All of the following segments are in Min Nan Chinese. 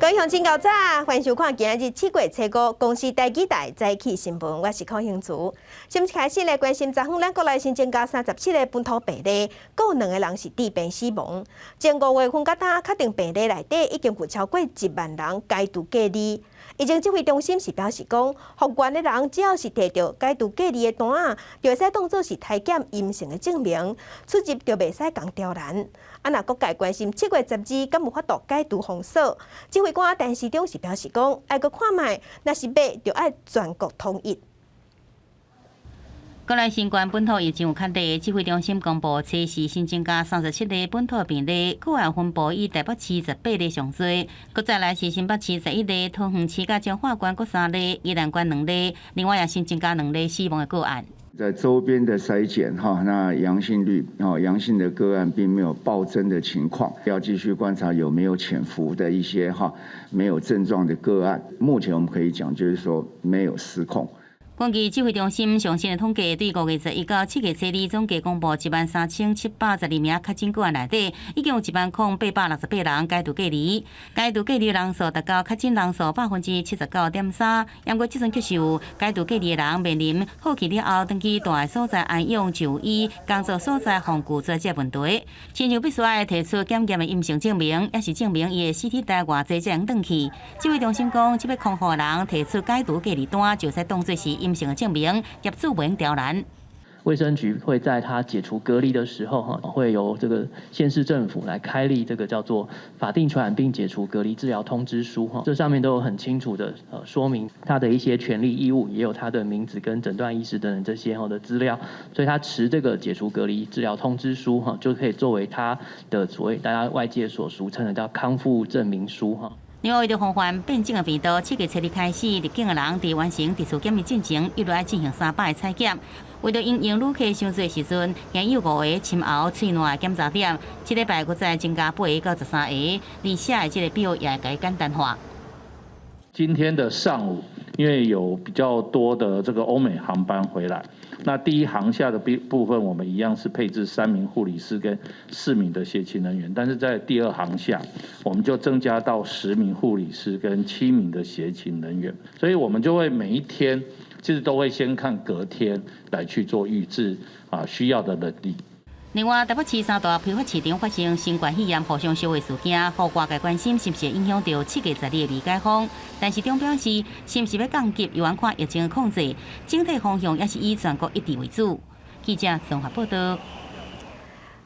各位鄉親𠢕早，歡迎收看今仔日7月初五公視台語台早起新聞，我是柯興慈。新聞開始來關心，昨昏咱國內新增加37個本土病例，閣有兩個人是致病死亡。從5月份到今，確定病例內底已經有超過1萬人解除隔離。疫情指揮中心是表示講，復原的人只要是提著解除隔離的單仔，就會使當做是篩檢陰性的證明，出入就袂使仝刁難。啊，若各界關心7月12敢有法度解除封鎖，指揮官陳時中是表示講，愛閣看覓，若是欲就愛全國統一。國內新冠本土疫情有確例，指揮中心公布，初四新增加37個本土病例，個案分布以台北市18例上濟，閣再來是新北市11例，桃園市佮彰化縣各三例，宜蘭縣兩例，另外也新增加兩例死亡的個案。在周邊的篩檢，哈，那陽性率，哦，陽性的個案並沒有暴增的情況，要繼續觀察有沒有潛伏的一些哈沒有症狀的個案。目前我們可以講，就是說沒有失控。根據指揮中心上新的統計，對5月11到7月初二總計公布13,712名確診個案內底，已經有10,868人解除隔離，解除隔離人數達到確診人數79.3%。不過這陣確實有解除隔離的人面臨好去了後，轉去蹛的所在安養就醫、工作所在防具這個問題，親像必須愛提出檢驗的陰性證明，抑是證明伊的 CT 值偌濟才會轉去。指揮中心講，這欲康復的人提出解除隔離單，就使當做是陰性的證明，業主袂用刁難。衛生局會在他解除隔離的時候，哈，會由這個縣市政府來開立這個叫做法定傳染病解除隔離治療通知書，哈，這上面都有很清楚的說明他的一些權利義務，也有他的名字跟診斷醫師等等這些哈的資料，所以他持這個解除隔離治療通知書，哈，就可以作為他的所謂大家外界所俗稱的叫康復證明書，哈。另外，為著防範變種的病毒，7月初二開始，入境的人佇完成特殊檢疫進前，一律愛進行三擺的採檢。為著因應旅客傷濟時陣，現有五個深喉喙瘻的檢查點，這禮拜閣再增加八個到13個，而寫的這個表也會共簡單化。今天的上午，因為有比較多的這個歐美航班回來，那第一航廈的部分，我們一樣是配置三名護理師跟四名的協勤人員，但是在第二航廈，我們就增加到10名護理師跟七名的協勤人員，所以我們就會每一天其實都會先看隔天來去做預置啊需要的人力。另外，台北市三大批發市場發生新冠肺炎互相燒的事件，予外界關心是毋是會影響著7月12的未解封。陳時中表示，是毋是欲降級，猶愛看疫情的控制，整體方向也是以全國一致為主。記者綜合報道。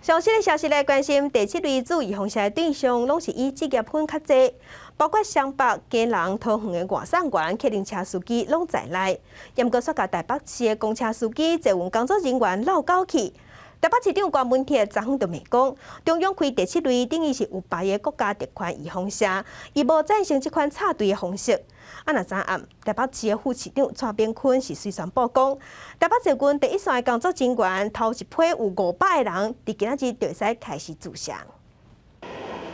上新的消息來關心，第七類注預防射的對象，攏是以職業分較濟，包括雙北、基隆、桃園的外送員、客運車司機攏在內。毋過煞共台北市的公車司機、捷運工作人員落狗去。台北市長柯文哲昨昏就罵講，中央開第七類等於是有排個國家特權預防射，伊無贊成這款插隊的方式。啊，若昨暗台北市的副市長蔡炳坤是隨宣布講，台北捷運第一線的工作人員頭一批有500個人，佇今仔日就會使開始注射。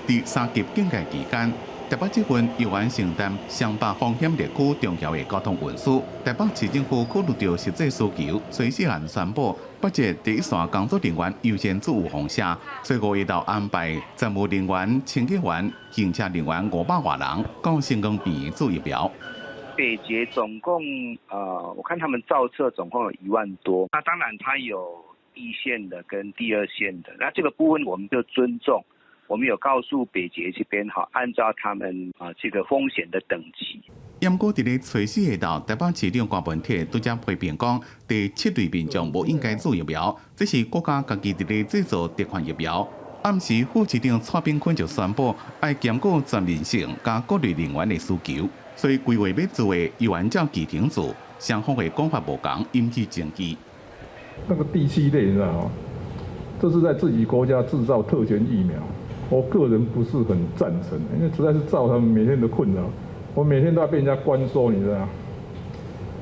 佇三級警戒期間，台北捷運猶原承擔雙北風險熱區重要的交通運輸。台北市政府考慮著實際需求，隨時案宣布，北捷第一線工作人員優先注預防射，初五下晝安排站務人員、清潔員、行車人員500外人，到新光病院注疫苗。北捷總共，我看他們造冊總共有1萬多。那當然，它有一線的跟第二線的，那這個部分我們就尊重。我們有告訴北捷這邊，哈，按照他們啊這個風險的等級。毋過佇咧初四下晝，台北市長柯文哲拄才批評講，第七類民眾無應該注疫苗，這是國家家己佇咧製造特權疫苗。暗時副市長蔡炳坤就宣布，愛兼顧全面性佮各類人員的需求，所以規劃欲注的猶原照既定做，雙方的講法無仝，引起爭議。那個第七類，你知道嗎？這是在自己國家製造特權疫苗。我個人不是很贊成，因為實在是造成每天的困擾。我每天都要被人家關說，你知道嗎？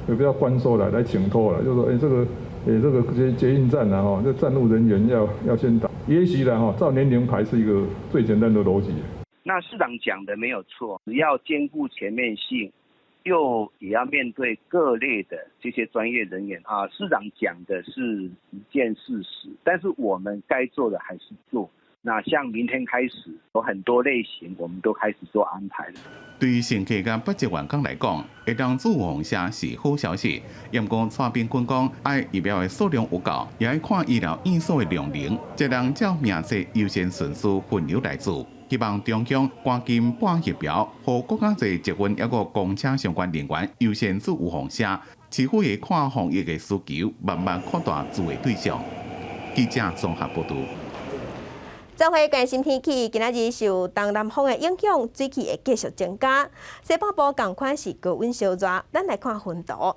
有比較關說來請託了，就說，這個，這個捷運站啊，吼，這站務人員要先打。也許啦，吼，照年齡排是一個最簡單的邏輯。那市長講的沒有錯，只要兼顧全面性，又也要面對各類的這些專業人員啊。市長講的是一件事實，但是我們該做的還是做。那像明天開始，有很多類型，我們都開始做安排了。對乘客佮北捷員工來講，會當預防射是好消息。毋過蔡炳坤講，愛疫苗的數量有夠，也愛看醫療院所的量能，才能照名冊優先順序分流來做。希望中央趕緊撥疫苗，予閣較濟捷運抑閣公車相關人員優先做預防射，市府會看防疫的需求，慢慢擴大注的對象。記者綜合報道。做伙關心天氣，今仔日受東南風的影響，水汽會繼續增加。西北部仝款是高溫燒熱，咱來看雲圖。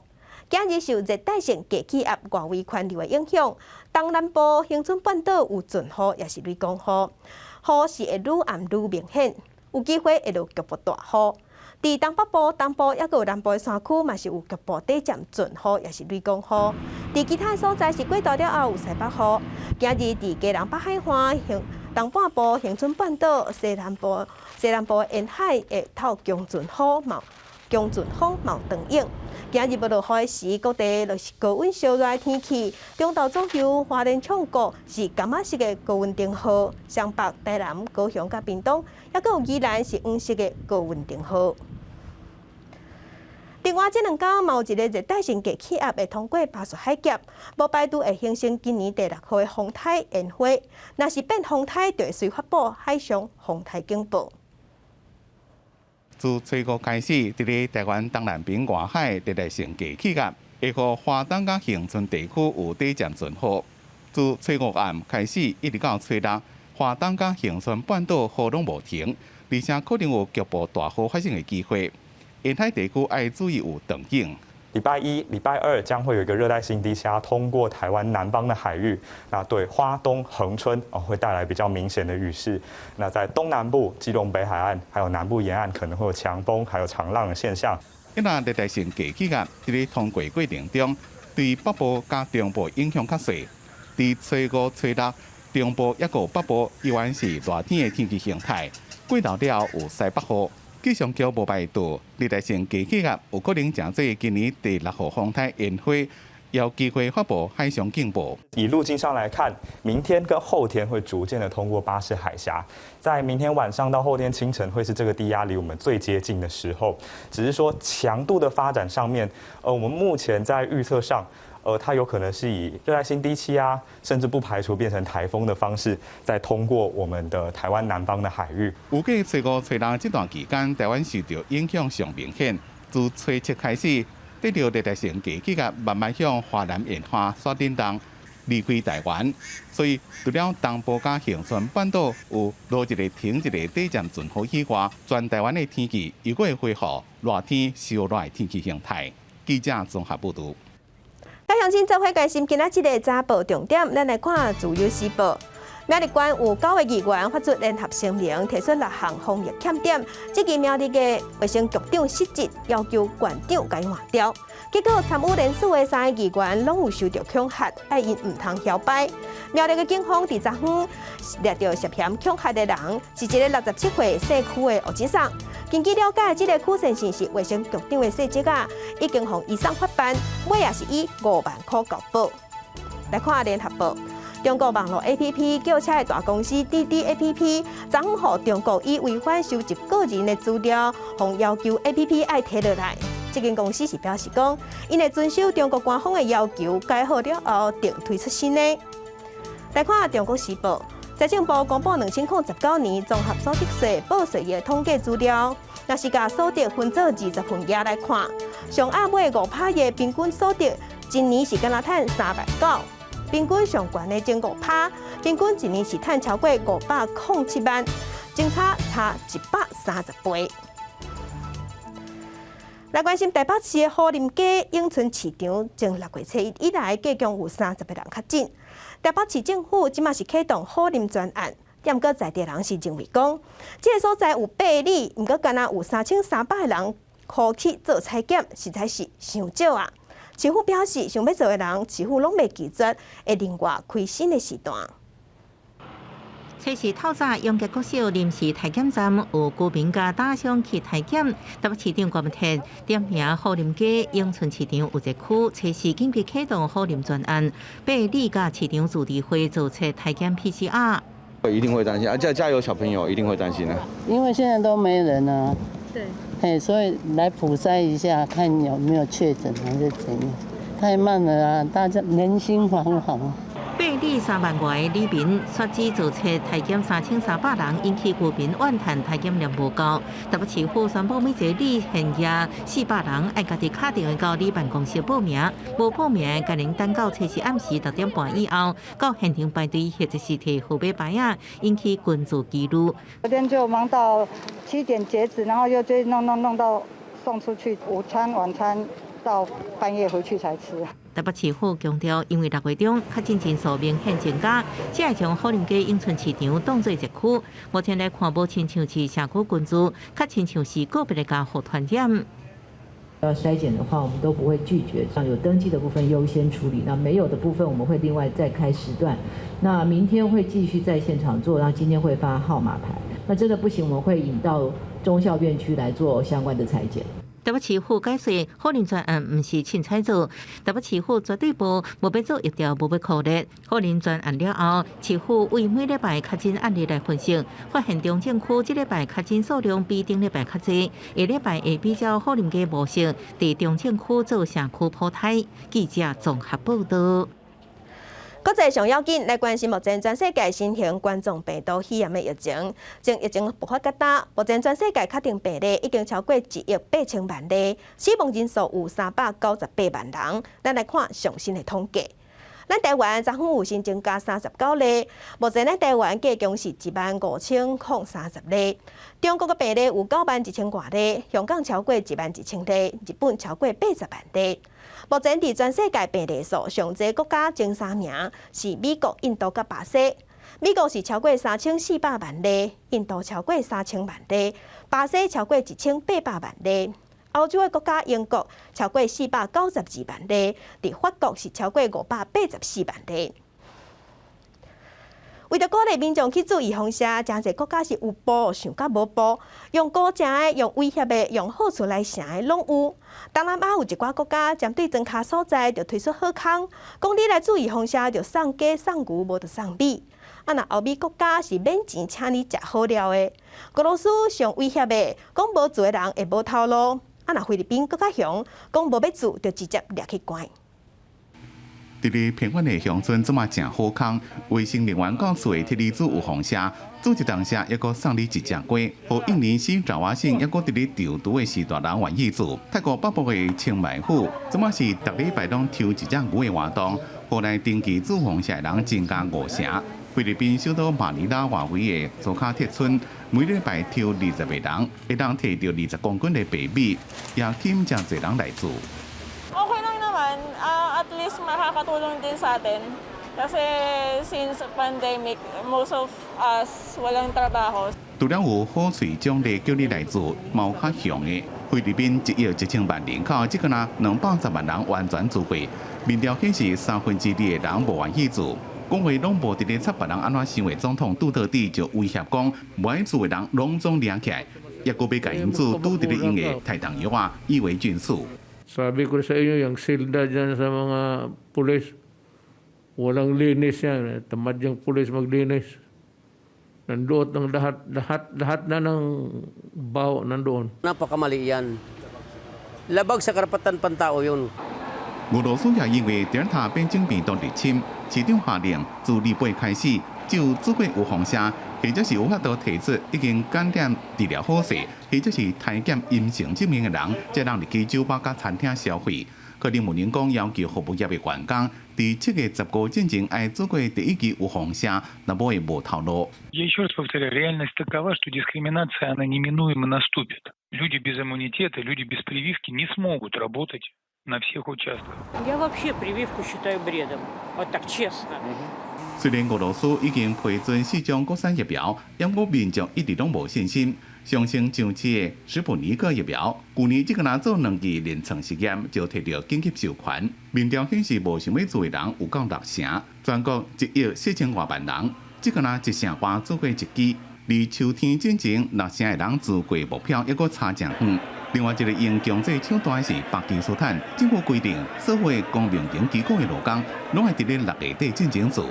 今日受熱帶性低氣壓外圍環流的影響，東南部恆春半島有陣雨，抑是雷公雨，雨是會愈暗愈明顯，有機會會落局部大雨。佇東北部、東部抑閣有南部的山區，嘛是有局部短暫陣雨，抑是雷公雨。佇其他所在是過晝了後有西北雨。今日佇基隆北海岸、東半部、恆春半島、西南部沿海會透強陣雨，嘛強陣風嘛有長影。今日欲落雨時，各地就是高溫燒熱的天氣。中晝左右，花蓮沖國是柑仔色的高溫燈號，雙北、台南、高雄佮屏東，抑閣有宜蘭是黃色的高溫燈號。另外，這兩工嘛有一个熱帶性低氣壓會通過巴士海峽，無排除會形成今年第六號的風颱煙花。若是變風颱，就會隨發布海上風颱警報。自初五開始，佇咧台灣東南邊外海熱帶性低氣壓，會予花東佮恆春地區有短暫陣雨。自初五暗開始，一直到初六，花東佮恆春半島雨攏無停，而且可能有局部大雨發生的機會。沿海地區愛注意有長影。禮拜一、禮拜二將會有一個熱帶性低氣壓通過台灣南方的海域，那對花東、恆春哦會帶來比較明顯的雨勢。那在東南部、基隆北海岸，還有南部沿岸可能會有強風，還有長浪的現象。因為熱帶性低氣壓佇咧通過過程中，對北部佮中部影響較細。佇初五、初六，中部抑閣北部依然是熱天的天氣形態。過晝了後有西北雨。氣象局無排除熱帶性低氣壓有可能成做今年第六號風颱煙花，有機會發布海上警報。以路徑上來看，明天跟後天會逐漸的通過巴士海峽，在明天晚上到後天清晨會是這個低壓離我們最接近的時候。只是說強度的發展上面，我們目前在預測上，它有可能是以熱帶性低氣壓，甚至不排除變成颱風的方式，再通過我們的台灣南方的海域。預計初五、初六這段期間，台灣受著影響上明顯。自初七開始，得著熱帶性低氣壓慢慢向華南沿岸煞振動，離開台灣。所以，除了東部佮恆春半島有落一个停一个短暫陣雨以外，全台灣的天氣又閣會恢復熱天燒熱的天氣形態。記者綜合報導。各鄉親做伙關心今仔這个早報重點，咱來看《自由時報》。苗栗縣有九个議員發出聯合聲明，提出六項防疫欠點，質疑苗栗的衛生局長失職，要求縣長共伊換掉。結果參與聯署的三个議員攏有受著恐嚇，愛𪜶毋通囂擺。苗栗的警方佇昨昏掠著涉嫌恐嚇的人，是一个67歲姓區的烏吉桑。根據了解，這个許先生是衛生局長的細侄仔，已經予移送法辦，尾也是以5萬箍交保。來看聯合報。中國網路 APP 叫車的大公司滴滴 APP，昨昏予中國以違反收集個人的資料，予要求 APP 愛提落來。這間公司是表示講，𪜶會遵守中國官方的要求，改好了後定推出新的。來看《中國時報》，財政部公布2019年綜合所得稅報稅的統計資料，若是共所得分做20份額來看，上壓尾5趴的平均所得，一年是敢若趁3萬9。平均上懸的前5趴，平均一年是趁超過507萬，相差差130倍。來關心台北市的虎林街永春市場，從6月初一以來，計共有30個人確診。台北市政府這馬是啟動虎林專案，毋過在地人是認為講，這个所在有8里，毋過敢若有3300個人呼去做採檢，實在是傷少啊。市府表示，想欲做的人，市府攏袂拒絕，會另外開新的時段。測試透早永吉國小臨時體檢站有居民共打賞去體檢，台北市長郭文鐵點名虎林街永春市場有一區測試緊急啟動虎林專案，八里佮市場自治會做出體檢 PCR。一定會擔心啊！家家有小朋友，一定會擔心啊。因為現在都沒人啊，對，嘿，所以來普篩一下，看有沒有確診還是怎樣。太慢了啊，大家人心惶惶。8里3萬外的里民，率先做出篩檢3300人，引起居民怨嘆篩檢量無夠。台北市府宣布每一个里限額400人，愛家己敲電話到里辦公室報名，無報名的，共𪜶等到初四暗時6點半以後，到現場排隊或者是提號碼牌仔，引起群聚疑慮。昨天就忙到7點截止，然後又追弄弄弄到送出去午餐晚餐，到半夜回去才吃。台北市府強調，因為6月中確診人數明顯增加，才會將好林街永春市場當做熱區。目前來看，無親像是社區群聚，較親像是個別的家戶傳染。要篩檢的話，我們都不會拒絕，像有登記的部分優先處理，那沒有的部分我們會另外再開時段。那明天會繼續在現場做，然後今天會發號碼牌。那真的不行，我們會引到忠孝院區來做相關的採檢。台北市府解釋，好鄰專案毋是凊彩做，台北市府絕對無無欲做疫調，無欲擴熱。好鄰專案了後，市府為每禮拜確診案例來分析，發現中正區這禮拜確診數量比頂禮拜較濟，下禮拜會比照好鄰街模式，佇中正區做社區普篩。記者綜合報導。國際上要緊來關心目前全世界新型冠狀病毒肺炎的疫情，從疫情爆發到今，目前全世界確定病例已經超過1億8000萬例，死亡人數有398萬人。咱來看上新的統計，咱台灣昨昏有新增加39例，目前咱台灣計共是1萬5030例。中國的病例有9萬1千外例，香港超過1萬1千例，日本超過80萬例。目前佇全世界病例數上濟國家前三名是美國、印度佮巴西。美國是超過3400萬例，印度超過3000萬例，巴西超過1800萬例。歐洲的國家英國超過492萬例，佇法國是超過584萬例。為著鼓勵民眾去注預防射，誠濟國家是有補想佮無補，用鼓勵的、用威脅的、用好處來成的，攏有。東南亞有一寡國家針對莊跤所在，就推出好康，講你來注預防射，就送雞送牛，無就送米。啊，若歐美國家是免錢請你食好料的。俄羅斯上威脅的，講無注的人會無頭路。啊，若菲律賓閣較兇，講無欲注就直接掠去關。佇咧偏遠的鄉村，這馬誠好康，衛生人員到厝會替你注預防射，注一針射，猶閣送你一隻雞。予印尼西爪哇省，猶閣佇咧籌拄的序大人願意注。泰國北部的清邁府，這馬是逐禮拜攏抽一隻牛的活動，予來登記注預防射的人增加五成。菲律賓首都馬尼拉外圍的蘇卡鐵村，每禮拜抽20個人，會當提著20公斤的白米，也吸引誠濟人來注。 Okay lang naman, at least makakatulong din sa atin. Kasi since pandemic, most of us walang trabaho. 除了有好喙獎勵叫你來注，嘛有較兇的。菲律賓1億1千萬人口，這個若210萬人完全注過。民調顯示2/3的人無願意注。講話攏無佇咧插別人按怎想的總統杜特蒂就威脅講，無愛注的人攏總掠起來，抑閣欲共𪜶注拄佇咧用的代糖藥仔伊維菌素。 Sabi ko sa inyo, yung silda dyan sa mga pulis, walang linis yan. Tamad yung pulis maglinis. Nandoon ng lahat, lahat, lahat na ng baho nandoon. Napakamali yan. Labag sa karapatan pantao yun. 俄羅斯也因為德爾塔變種病毒入侵，市長下令自禮拜開始，只有注過預防射，或者是有法度提出已經感染治療好勢，或者是篩檢陰性證明的人，才通入去酒吧佮餐廳消費。克里姆林宮要求服務業的員工，佇7月15進前愛注過第一劑預防射，若無會無頭路。 Я еще раз повторяю, реальность такова, что дискриминация, она неминуемо наступит. Люди без иммунитета, люди без прививки не смогут работать на всех участках. Я вообще прививку считаю бредом. Вот так честно. 雖然俄羅斯已經批准四種國產疫苗，毋過民眾一直攏無信心。上新上市的史普尼克疫苗，舊年才干焦做兩劑臨床實驗就提著緊急授權。民調顯示無想欲注的人有夠六成，全國1億4千外萬人，才干焦一成外注過一劑。離秋天進前六成的人注過目標，猶閣差誠遠。另外一個用強制手段是巴基斯坦政府規定，所有公民營機構的勞工，攏愛佇咧6月底進前注。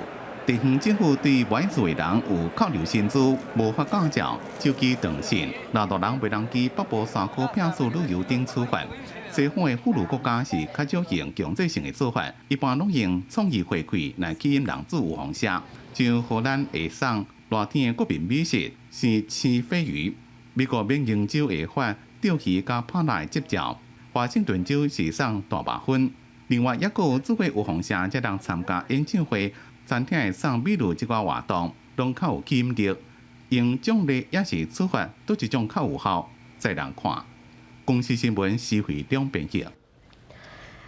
地方政府對䆀厝的人有扣留薪資、無發駕照、手機斷線、納度人袂當去北部山區避暑旅遊等處罰。西方的富裕國家是較少用強制性的做法，一般攏用創意回饋來吸引人注預防射。像荷蘭會送熱天的國民美食是生鯡魚，美國緬因州會發釣魚佮拍獵執照，華盛頓州是送大麻薰。另外，抑閣有注過預防射，才通參加演唱會、餐廳會送美祿這寡活動，攏較有吸引力。用獎勵抑是處罰，佗一種較有效。再人看。公視新聞施惠中編輯。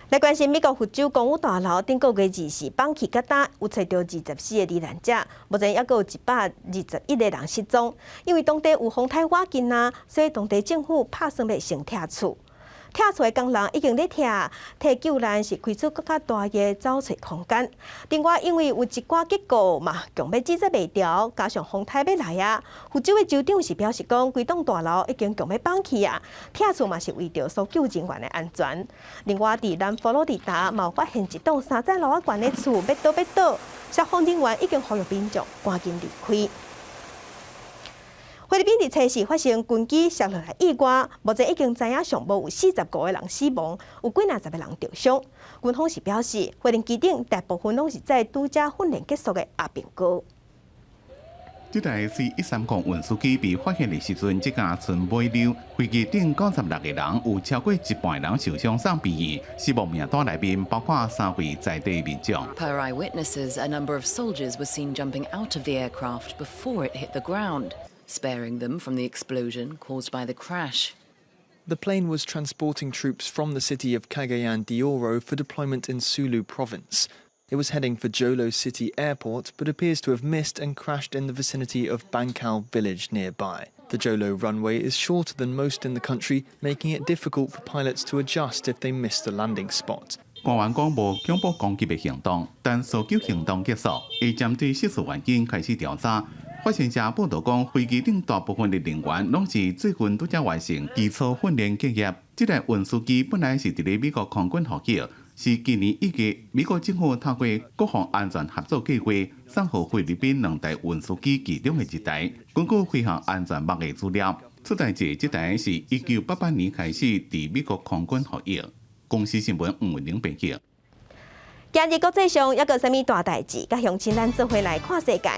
來關心美國佛州公務大樓頂個月二四崩去甲焦，有揣著24個罹難者，目前猶閣有121個人失蹤。因為當地有風颱瓦金啊，所以當地政府拍算欲先拆厝。拆厝的工人已經咧拆，替救難是開出閣較大的走揣空間。另外，因為有一寡結構嘛，強欲制作袂牢，加上風颱欲來啊，佛州的州長是表示講，規棟大樓已經強欲崩去啊，拆厝嘛是為著搜救人員的安全。另外，佇南佛羅里達嘛發現一棟三層樓仔懸的厝欲倒欲倒，消防人員已經呼籲民眾趕緊離開。菲律賓佇初四發生軍機摔落來意外，目前已經知影上無有45個人死亡，有幾若十個人著傷。軍方是表示，飛行機頂大部分攏是載拄才訓練結束的阿兵哥。這台 C-130運輸機被發現的時陣，這架賰尾溜，飛機頂96個人，有超過一半人受傷送醫院。死亡名單內面包括三位在地民眾。 Per eyewitnesses, a number of soldiers were seen jumping out of the aircraft before it hit the ground, sparing them from the explosion caused by the crash. The plane was transporting troops from the city of Cagayan de Oro for deployment in Sulu province. It was heading for Jolo City Airport, but appears to have missed and crashed in the vicinity of Bancal village nearby. The Jolo runway is shorter than most in the country, making it difficult for pilots to adjust if they miss the landing spot. 官員講無恐怖攻擊的行動，但搜救行動結束，會針對失事原因開始調查。法新社報導講，飛機頂大部分的人員攏是最近拄才完成基礎訓練結業。這台運輸機本來是佇咧美國空軍服役，是今年1月美國政府透過國防安全合作計劃送予菲律賓兩台運輸機其中的一台。根據飛行安全網的資料，出代誌這台是1988年開始佇美國空軍服役。公視新聞吳文玲編輯。今日國際上猶閣啥物大代誌？佮鄉親咱做伙來看世界。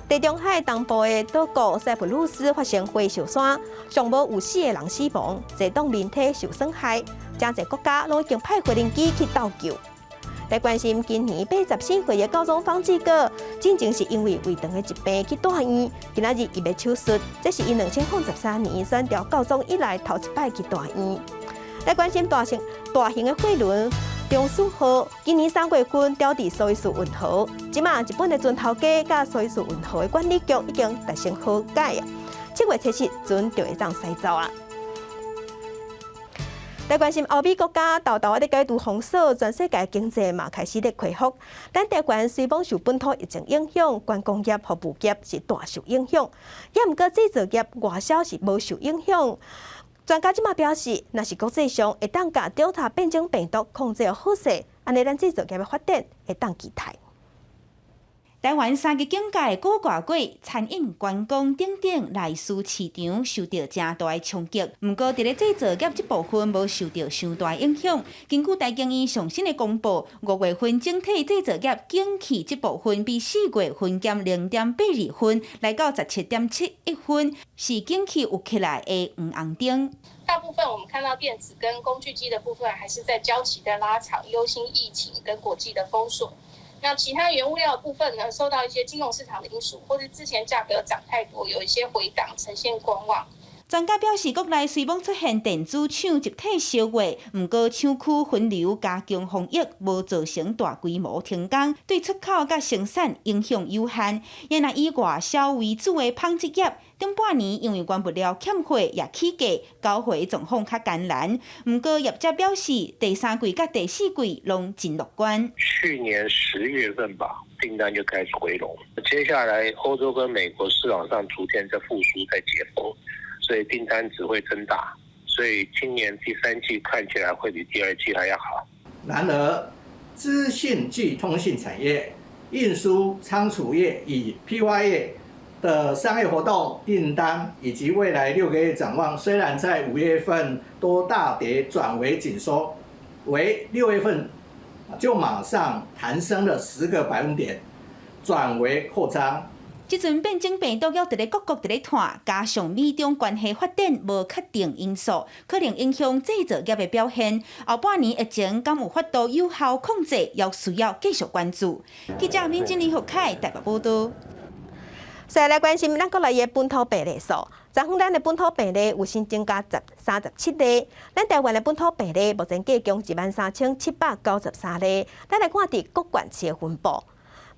地中海東部的島國塞浦路斯發生火燒山，上無有四個人死亡，濟棟民宅受損害，誠濟國家攏已經派飛行機去鬥救。來關心今年84歲的教宗方濟各，進前是因為胃腸的疾病去住院，今仔日伊欲手術，這是伊2013年選著教宗以來頭一擺去住院。來關心大型的貨輪長賜號，今年3月份掉佇蘇伊士運河，這馬日本的船頭家佮蘇伊士運河的管理局已經達成和解啊，7月7日船就會當駛走啊。來關心歐美國家沓沓仔咧解除封鎖，全世界經濟嘛開始咧恢復。咱台灣雖罔受本土疫情影響，觀光業、服務業是大受影響，也毋過製造業外銷是無受影響。專家這馬表示，若是國際上會當共 Delta 變種病毒控制好勢，按呢咱製造業的發展會當期待。台灣三級警戒閣外過，餐飲、觀光等等內需市場受著誠大的衝擊。毋過，佇咧製造業這部分無受著傷大影響。根據台經院上新的公布，5月份整體製造業景氣這部分比4月份減0.82分，來到17.71分，是景氣有起來的黃紅燈。大部分我們看到電子跟工具機的部分，還是在膠期的拉長，憂心疫情跟國際的封鎖。那其他原物料的部分呢，受到一些金融市場的因素，或者之前價格漲太多，有一些回檔，呈現觀望。專家表示，國內雖罔出現電子廠集體燒話，毋過廠區分流加強防疫，無造成大規模停工，對出口佮生產影響有限。也若以外銷為主的紡織業，頂半年因為原物料欠貨也起價，交貨狀況較艱難。毋過業者表示，第三季佮第四季攏真樂觀。去年10月份吧，訂單就開始回籠，接下來歐洲跟美國市場上逐漸在復甦，在解封。所以訂單只會增大，所以今年第三季看起來會比第二季還要好。然而，資訊暨通信產業運輸倉儲業與批發業的商業活動訂單以及未來6個月展望，雖然在5月份都大跌轉為緊縮，惟6月份就馬上彈升了10個百分點，轉為擴張。這陣變種病毒猶佇咧各國佇咧傳，加上美中關係發展無確定因素，可能影響製造業的表現。後半年疫情敢有法度有效控制，猶需要繼續關注。記者敏晶、李福凱台北報道。再來關心咱國內的本土病例數，昨昏咱的本土病例有新增加37例，咱台灣的本土病例目前計共13,793例。咱來看佇各縣市的分布。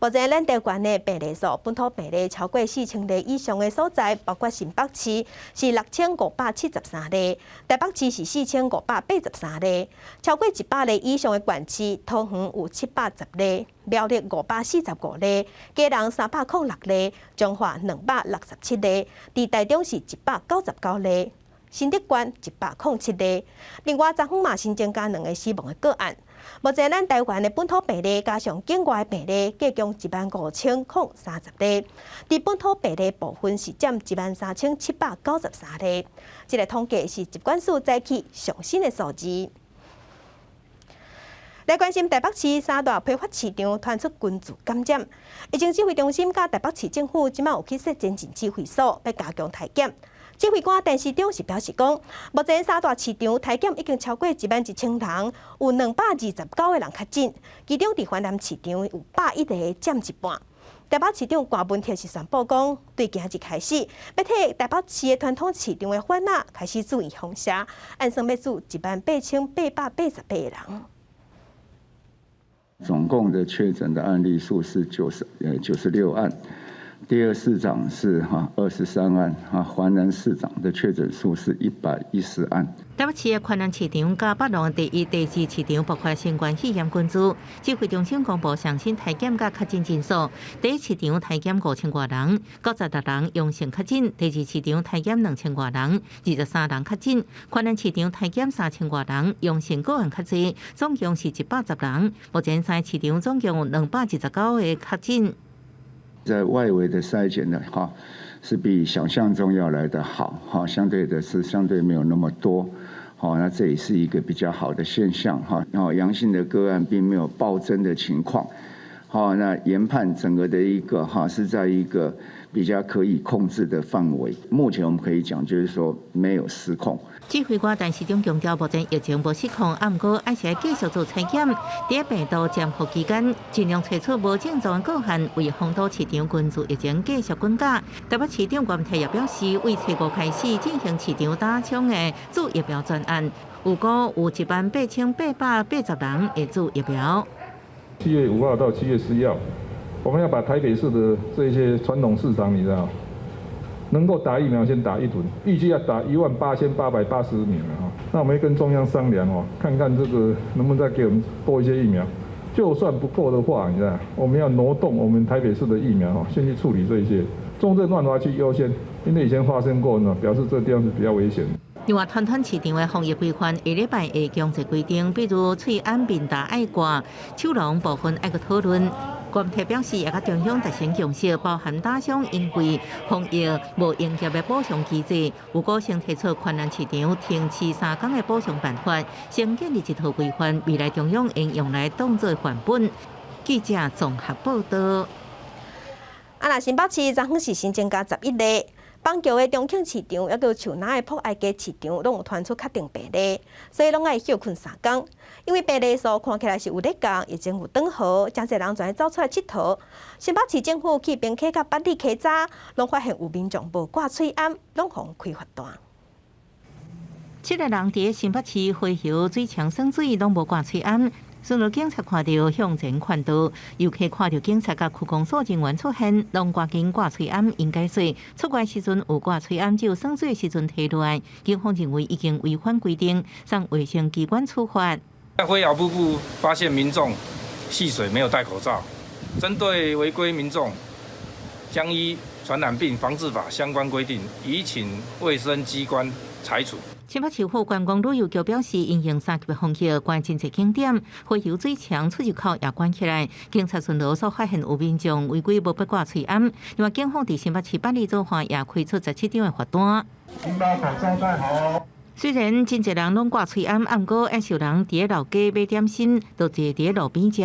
目前咱台灣的病例數，本土病例超過4000例以上的所在，包括新北市是6573例，台北市是4583例，超過100例以上的縣市，桃園有710例，苗栗545例，基隆306例，彰化267例，佇台中是199例，新竹縣107例。另外，昨昏嘛新增加兩个死亡的個案。目前咱台灣的本土病例加上境外病例，計共15,030例。佇本土病例部分是佔13,793例。這个統計是疾管署早起上新的數字。來關心台北市三大批發市場傳出群聚感染，疫情指揮中心佮台北市政府這馬有去設前進指揮所，欲加強篩檢。指揮官陳時中是表示講，目前三大市場篩檢已經超過11,000人，有229個人確診，其中佇環南市場有101個佔一半。台北市長柯文哲是宣布講，對今日開始，欲替台北市的傳統市場的販仔開始注預防射，按算欲注18,888個人。總共的確診的案例數是96案。第二市場是23案，環南市場的確診數是110案。台北市的環南市場佮北塱第一、第二市場爆發新冠肺炎群聚，指揮中心公布上新篩檢佮確診人數，第一市場篩檢5000外人，96人陽性確診；第二市場篩檢2000外人，23人確診；環南市場篩檢3000外人，陽性個案較濟，總共是110人。目前三市場總共有229個確診。在外圍的篩檢呢，是比想象中要來得好，相對的是相對沒有那麼多，好，那這也是一個比較好的現象，然後陽性的個案並沒有暴增的情況，好，那研判整個的一個是在一個比較可以控制的範圍，目前我們可以講就是說沒有失控。指揮官陳時中強調，目前疫情無失控，毋過還是愛繼續做篩檢。佇病毒潛伏期間，盡量揣出無症狀個案，為封堵市場群聚疫情繼續滾價。台北市長郭台銘表示，為初五開始進行市場打槍的注疫苗專案，預估有18,880人會注疫苗。7月5號到7月11號，我們要把台北市的這些傳統市場，你知道？能夠打疫苗先打一輪，預計要打18,880名哈。那我們會跟中央商量哦，看看這個能不能再給我們多一些疫苗。就算不夠的話，你知道，我們要挪動我們台北市的疫苗哈，先去處理這一些重症萬華區優先，因為以前發生過呢，表示這個地方是比較危險。另外，傳統市場的防疫規範下禮拜會強制規定，比如喙罨面罩愛掛，手廊部分愛閣討論。郭特表示，也佮中央達成共識，包含打商因為防疫無營業的補償機制，有可先提出環南市場停市3工的補償辦法，先建立一套規範，未來中央應用來當做範本。記者綜合報道。啊，若新北市昨昏是新增加11例。板橋的中慶市場，抑閣樹林的博愛街市場，攏有傳出確定病例，所以攏愛歇睏3工。因為病例數看起來是有咧降，疫情有轉好，誠濟人全走出來𨑨迌。新北市政府去平溪佮八里溪早，攏發現有民眾無掛喙罨，攏予開罰單。七个人佇新北市回游水牆耍水，攏無掛喙罨。巡邏警察看著向前勸導，遊客看著警察佮區公所人員出現，攏趕緊掛喙罨應該說，出外時陣有掛喙罨，只有耍水時陣提落來。警方認為已經違反規定，送衛生機關處罰。在灰窯瀑布發現民眾戲水沒有戴口罩，針對違規民眾，將依傳染病防治法相關規定，移請衛生機關裁處。新北市府觀光旅遊局表示，因應三級的風險，關真濟景點，回游水牆出入口也關起來。警察巡邏所發現有民眾違規無拔掛喙罨。另外，警方佇新北市八里左岸也開出17張的罰單。請把口罩戴好。雖然真濟人攏掛喙罨，毋過還是有人佇咧老街買點心，就坐佇咧路邊食，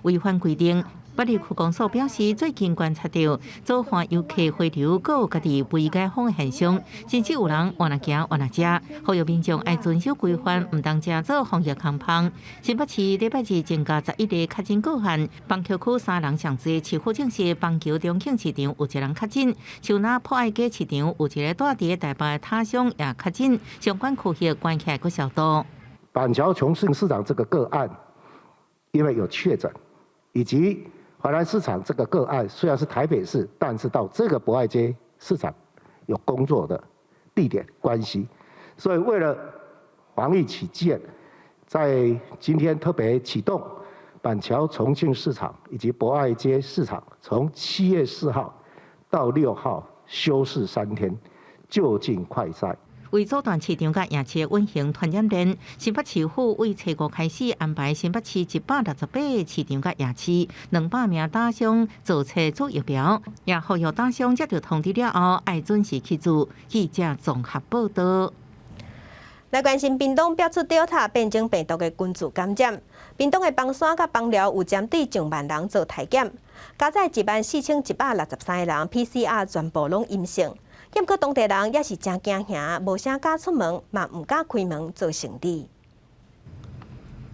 違反規定。八里區公所表示，最近觀察到左岸遊客回流，閣有家己未解封的現象，甚至有人換來行換來食，呼籲民眾愛遵守規範，毋通成做防疫空縫。新北市禮拜二增加11個確診個案，板橋區三人上濟，市府證實板橋中慶市場有一人確診，樹林博愛街市場有一个蹛佇台北的他鄉也確診，相關區域關起來閣消毒。板橋重慶市場這個個案，因為有確診，以及淮南市場這個個案雖然是台北市，但是到這個博愛街市場有工作的地點關係，所以為了防疫起見，在今天特別啟動板橋重慶市場以及博愛街市場，從7月4號到6號休市3天，就近快篩。為阻斷市場佮夜市的隱形傳染鏈，新北市府為初五開始安排新北市168個市場佮夜市200名打商做冊注疫苗，也呼籲打商接到通知了後，愛準時去注。記者綜合報道。來關心屏東爆出 Delta 變種病毒的群聚感染，屏東的枋山佮枋寮有針對上萬人做篩檢，加載14,163個人 PCR 全部攏陰性。毋過當地人也是誠驚嚇，無啥敢出門，嘛毋敢開門做生意。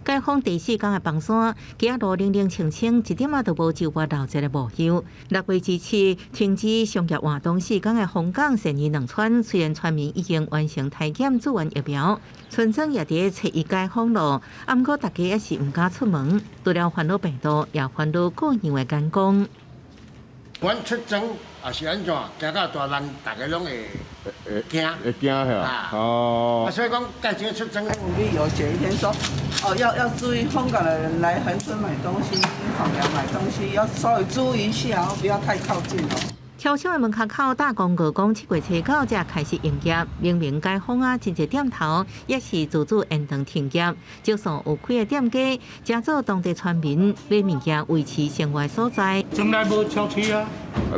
解封第四工的枋山，街路冷冷清清，一點仔都無周圍鬧熱的模樣。6月27停止商業活動四工的鳳港善義兩村，雖然村民已經完成篩檢注完疫苗，村莊也佇初一解封咯，毋過大家猶是毋敢出門，除了煩惱病毒，也煩惱個人的健康。阮出裝抑是按怎，驚到大人，逐家攏會驚，會驚嚇哦。啊，所以講，蓋這出裝。旅遊寫一篇說，哦，要注意香港的人來恆春買東西，枋寮買東西，要稍微注意一下哦，不要太靠近哦。超商的門口口大公告講，7月初9才開始營業。明明解封啊，真濟店頭也是自主延長停業。少數有開的店家，誠做當地村民買物件維持生活所在。從來無超市啊，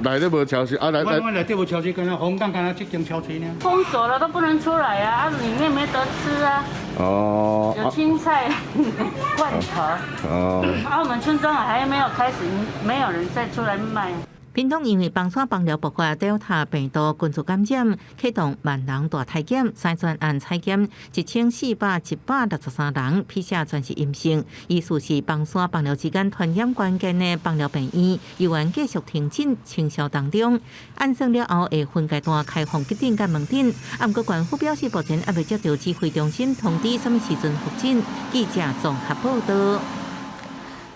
內底無超市啊，來來。阮內底無超市，敢若香港敢若這間超市呢。封鎖了都不能出來啊，啊，裡面沒得吃啊。哦。有青菜罐頭。哦。啊，我們村莊還沒有開始，沒有人再出來賣。屏東因為枋山枋寮爆發 Delta 病毒群聚感染，啟動萬人大篩檢，三專案採檢14,163人，PCR 全是陰性。意思是枋山枋寮之間傳染關鍵的枋寮病院，猶原繼續停診清消當中。按算了後會分階段開放急診佮門診，毋過縣府表示，目前猶未接到指揮中心通知，啥物時陣復診。記者綜合報道。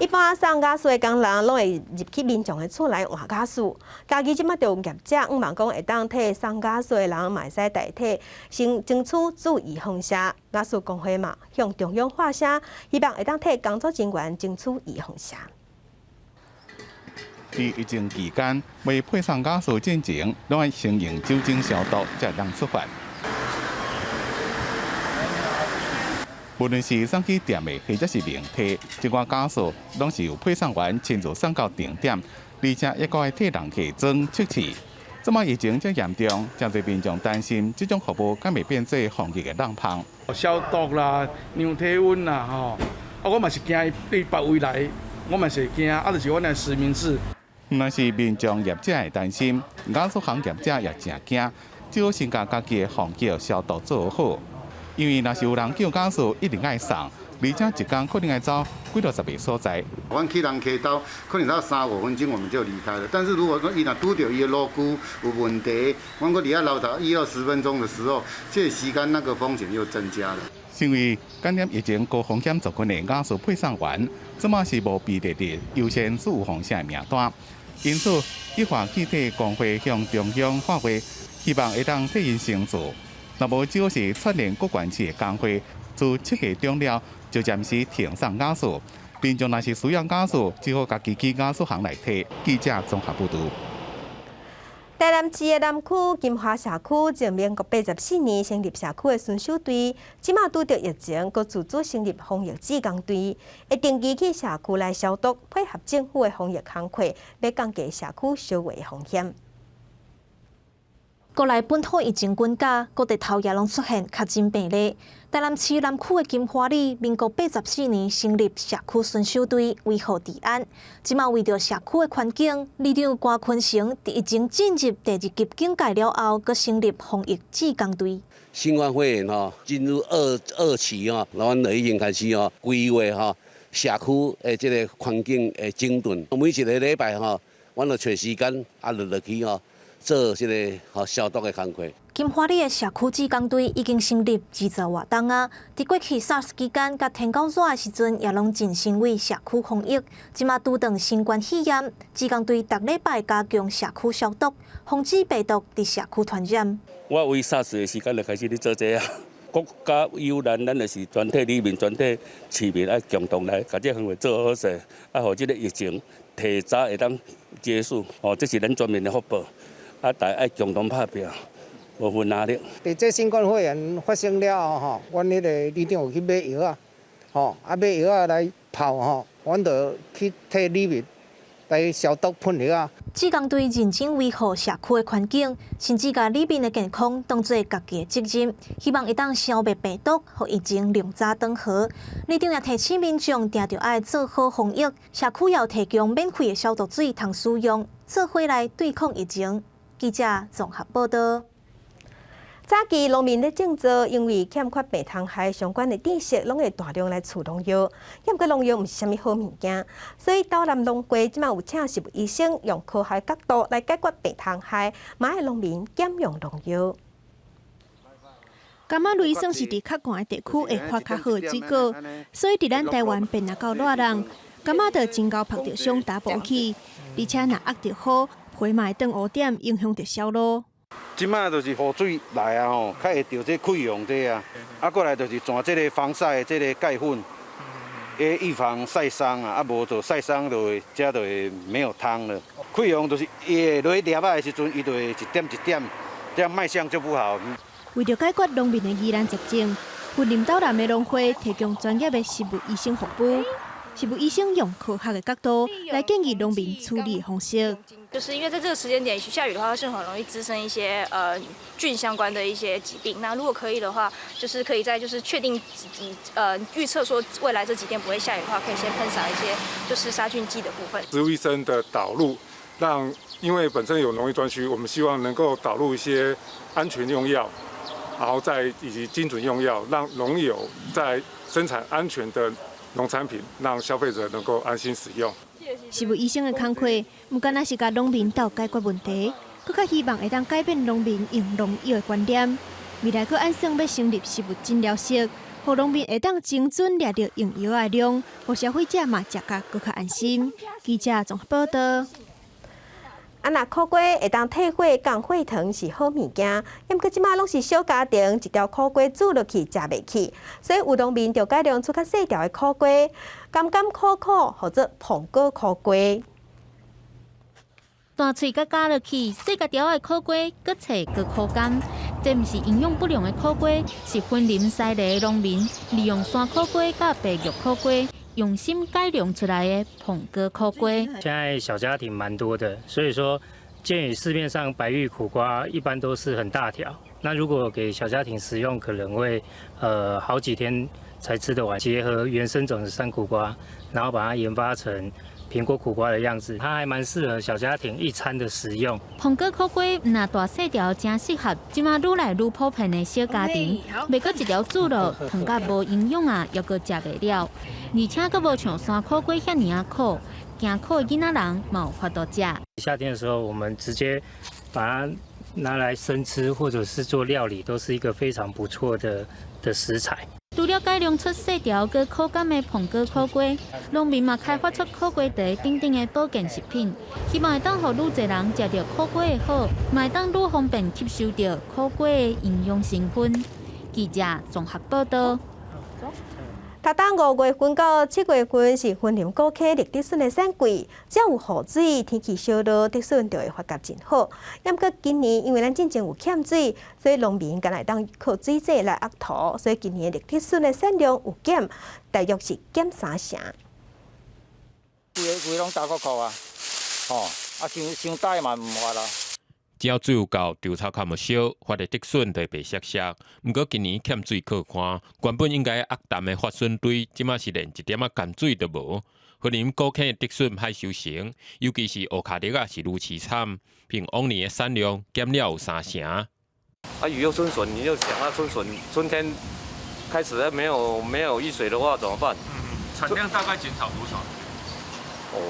一般送家私的工人攏會入去民眾的厝內換家私。家己這馬就有業者，向望講會當替送家私的人嘛會使代替，先爭取注預防射。瓦斯工會嘛向中央發聲，希望會當替工作人員爭取預防射。佇疫情期間，欲配送瓦斯進前，攏愛先用酒精消毒，才會當出發。無論是送去店的，或者是明提，這寡家私攏是由配送員親自送到定點，而且猶閣愛替人客裝測試。這馬疫情遮嚴重，誠濟民眾擔心這種服務敢會變做防疫的漏縫。消毒啦，量體溫啦，吼，啊，我嘛是驚伊對別位來，我嘛是會驚，啊，就是阮的實名制。毋但是民眾業者會擔心，瓦斯行業者也誠驚，只好先共家己的防疫消毒做好。因為若是有人叫家私，一定愛送，而且一工可能愛走幾六十个所在。阮去人家兜，可能到三五分鐘我們就離開了。但是如果說伊若拄著伊的路區有問題，阮閣佇遐留頭1-20分鐘的時候，這個時間那個風險又增加了。成為感染疫情高風險族群的瓦斯配送員，這馬是無被列入優先注預防射的名單。因此，液化氣體工會向中央發話，希望會當替𪜶申訴。若無，只好是串聯各縣市的工會，自7月中了就暫時停送瓦斯。民眾若是需要瓦斯，只好家己去瓦斯行來提。記者綜合報導。台南市的南區金華社區，自民國84年成立社區的巡守隊，這馬拄著疫情，閣自主成立防疫志工隊，會定期去社區來消毒，配合政府的防疫工課，欲降低社區相傳風險。國內本土疫情滾加，各地頭也攏出現確診病例。台南市南區的金華里，民國84年成立社區巡守隊，維護治安。這馬為著社區的環境，里長郭坤成佇疫情進入第二級警戒了後，閣成立防疫志工隊。新冠肺炎吼進入二期吼，阮就已經開始吼規劃吼社區的這个環境的整頓。每一个禮拜吼，阮就揣時間啊落落去吼，做這个吼消毒的工課。金華里的社區志工隊已經成立20外冬啊！佇過去 SARS 期間佮天狗熱的時陣，也攏盡心為社區防疫。這馬拄著新冠肺炎，志工隊逐禮拜加強社區消毒，防止病毒佇社區傳染。我為 SARS 的時間就開始咧做這啊，國家有難，咱就是全體里民、全體市民愛共同來，共這項工做好勢，啊，予這个疫情提早會當結束。哦，這是咱全民的福報。啊，大家愛共同拍拚，無分藍綠。佇這新冠肺炎發生了後吼，阮彼个里長有去買藥仔，吼，啊買藥仔來泡吼，阮就去替里民來消毒噴藥仔。志工隊認真維護社區的環境，甚至共里民的健康當做家己的責任，希望會當消滅病毒，予疫情量早轉好。里長也提醒民眾，定著愛做好防疫，社區也有提供免費的消毒水通使用，做伙來對抗疫情。記者綜合報道。早期農民咧種稻，因為欠缺病蟲害相關的知識，攏會大量來施農藥。毋過農藥毋是啥物好物件，所以斗南農會這馬有請植物醫生用科學角度來解決病蟲害，嘛愛農民減用農藥。柑仔類算是佇較寒的地區會發較好的水果，所以佇咱台灣變若夠熱人，柑仔就真𠢕曝著霜打無去，而且若壓著雨，皮嘛會轉烏點，影響著銷路。這馬就是雨水來啊吼，較會著這潰瘍這啊，啊過來就是攢這个防曬這个鈣粉，會預防曬傷啊，啊無就曬傷就會這就會沒有湯了。潰瘍就是伊會落去粒仔的時陣，伊就會一點一點，這樣賣相就不好。為著解決農民的疑難雜症，雲林斗南的農會提供專業的植物醫生服務。植物醫生用科學的角度來建議農民處理方式。就是因為在這個時間點下雨的話，是很容易滋生一些菌相關的一些疾病。那如果可以的話，就是可以在就是確定預測說未來這幾天不會下雨的話，可以先噴灑一些就是殺菌劑的部分。植物醫生的導入，讓因為本身有農業專區，我們希望能夠導入一些安全用藥，然後再以及精準用藥，讓農友在生產安全的農產品，讓消費者能夠安心使用。植物醫生的工課，毋干焦是共農民鬥解決問題，閣較希望會當改變農民用農藥的觀念。未來閣按算欲成立植物診療室，予農民會當精準掠著用藥的量，予消費者嘛食甲閣較安心。記者綜合報道。啊，若苦瓜會當退火降血糖是好物件，毋過這馬攏是小家庭，一條苦瓜煮落去食袂去，所以有農民就改良出較細條的苦瓜，甘甘苦苦，號做蘋果苦瓜。大喙佮咬落去，細共條的苦瓜，閣脆閣苦甘。這毋是營養不良的苦瓜，是雲林西螺的農民利用山苦瓜佮白玉苦瓜，用心改良出來的蘋果苦瓜。現在小家庭蠻多的，所以說鑑於市面上白玉苦瓜一般都是很大條，那如果給小家庭食用，可能會好幾天才吃得完。結合原生種的山苦瓜，然後把它研發成蘋果苦瓜的樣子，它還蠻適合小家庭一餐的食用。蘋果苦瓜毋但大細條，誠適合這馬愈來愈普遍的小家庭。袂閣一條煮落，糖甲無營養啊，猶閣食袂了，而且閣無像山苦瓜遐爾仔苦，驚苦的囡仔人嘛有法度食。夏天的時候，我們直接把它拿來生吃，或者是做料理，都是一個非常不錯的食材。除了改良出細條閣口感的蘋果苦瓜，農民嘛開發出苦瓜茶等等的保健食品，希望會當予愈濟人食著苦瓜的好，嘛會當愈方便吸收著苦瓜的營養成分。記者綜合報道。逐冬5月份到7月份是雲林古坑綠竹筍的產季，只要有雨水，天氣燒熱，竹筍就會發覺真好。毋過今年因為咱進前有欠水，所以農民干焦會當靠水井來壓土，所以今年的綠竹筍的產量有減，大約是減三成。規个規攏焦糊糊啊，吼，啊，傷傷大嘛毋發啦。只要水有夠，稻草較無燒，發的竹筍就會白雪雪。毋過今年欠水靠旱，原本應該壓淡的發筍堆，這馬是連一點仔乾水都無。雲林古坑的竹筍歹收成，尤其是烏跤綠仔是愈淒慘，比往年的產量減了有三成。啊，雨後春筍，你就想啊，春筍春天開始沒有雨水的話怎麼辦？產量大概減少多少？哦，